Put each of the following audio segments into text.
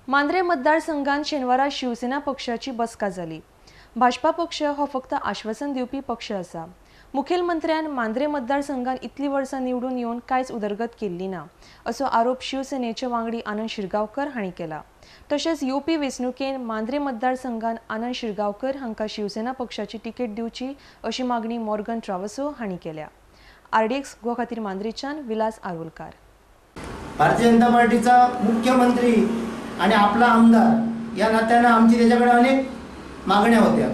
मांद्रे मतदारसंघात शेनवारा शिवसेना पक्षाची बसका जाली. भाजपा पक्ष हो फक्त आश्वासन दिवपी पक्ष आसा. मुखेलमंत्र्यान मांद्रे मतदारसंघात इतली वर्सां निवडून येवन कांयच उदरगत केल्ली ना असो आरोप शिवसेनेचे वांगडी आनंद शिरगांवकर हांणी केला. तशेंच येवपी वेंचणुकेन मांद्रे मतदारसंघात आनंद शिरगांवकर हांकां शिवसेना पक्षाची तिकेट दिवची अशी मागणी मॉर्गन ट्रावसो हांणी केल्या. आरडीएक्स गोवा खातीर मांद्रेच्यान विलास आरोलकार. भारतीय जनता पार्टीचा मुख्यमंत्री आणि आपला आमदार या नात्यानं आमची त्याच्याकडे अनेक मागण्या होत्या.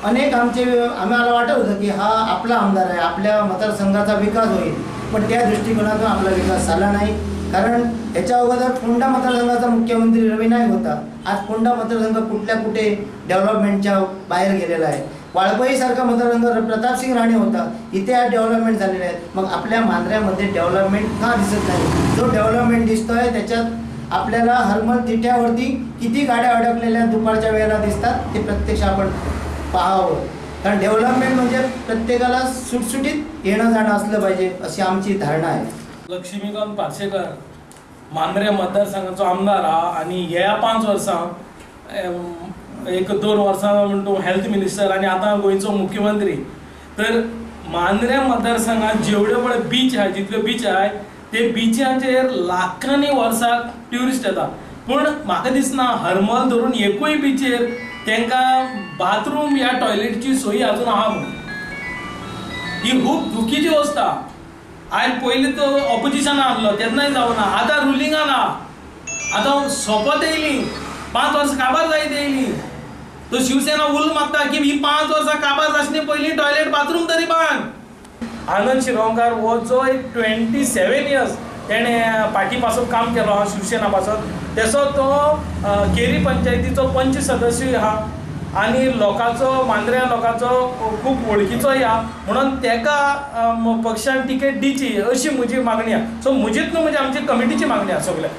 अनेक आमचे आम्हाला वाटत होतं की हा आपला आमदार आहे, आपल्या मतदारसंघाचा विकास होईल, पण त्या दृष्टिकोनातून आपला विकास झाला नाही. कारण ह्याच्या अगोदर फोंडा मतदारसंघाचा मुख्यमंत्री रवी नाईक होता. आज फोंडा मतदारसंघ कुठल्या कुठे डेव्हलपमेंटच्या बाहेर गेलेला आहे. वाळपईसारखा मतदारसंघ प्रतापसिंग राणे होता, इथे आज डेव्हलपमेंट झालेले आहेत. मग आपल्या मांद्र्यामध्ये डेव्हलपमेंट का दिसत नाही? जो डेव्हलपमेंट दिसतोय त्याच्यात आपल्याला हरमल तिठ्यावरती किती गाड्या अडकलेल्या दुपारच्या वेळेला दिसतात ते प्रत्यक्ष आपण पाहावं. कारण डेव्हलपमेंट म्हणजे प्रत्येकाला सुटसुटीत येणं जाणं असलं पाहिजे अशी आमची धारणा आहे. लक्ष्मीकांत पार्सेकर मांद्रे मतदारसंघाचो आमदार आहा आनी ह्या 5 वर्सां 1-2 वर्सां म्हणटू हेल्थ मिनिस्टर आनी आतां गोंयचो मुख्यमंत्री. तर मांद्रे मतदारसंघात जेवढे पळय बीच आहाय, जितल्यो बीच आहाय ते बिचाचेर लाखांनी वर्साक ट्युरिस्ट येता, पूण म्हाका दिसना हरमल धरून एकूय बिचेर तांकां बाथरूम या टॉयलेटची सोयी अजून आहा म्हणून. ही खूब दुखीची अवस्था. आयज पयलीं तो ऑपोजिशनान आसलो तेन्नाय जावना, आतां रुलिंगान आहा, आतां सोंपत येयली, 5 वर्सां काबार जायत येयली. तो शिवसेना उल मागता की ही 5 वर्सां काबार जासनी पयलीं टॉयलेट बाथरूम तरी बांद. आनंद शिरोंकार हो जो एक 27 इयर्स तेणें पार्टी पासून काम केलो आहा, शिवसेना पासून, तेसो तो केरी पंचायतीचो पंच सदस्य आहा आनी लोकांचो मांद्र्या लोकांचो खूब वळखीचोय आहा, म्हणून तेका पक्षान तिकेट दिची अशी म्हजी मागणी आहा. सो म्हजीच न्हू म्हणजे आमची कमिटीची मागणी आहा सगळ्या.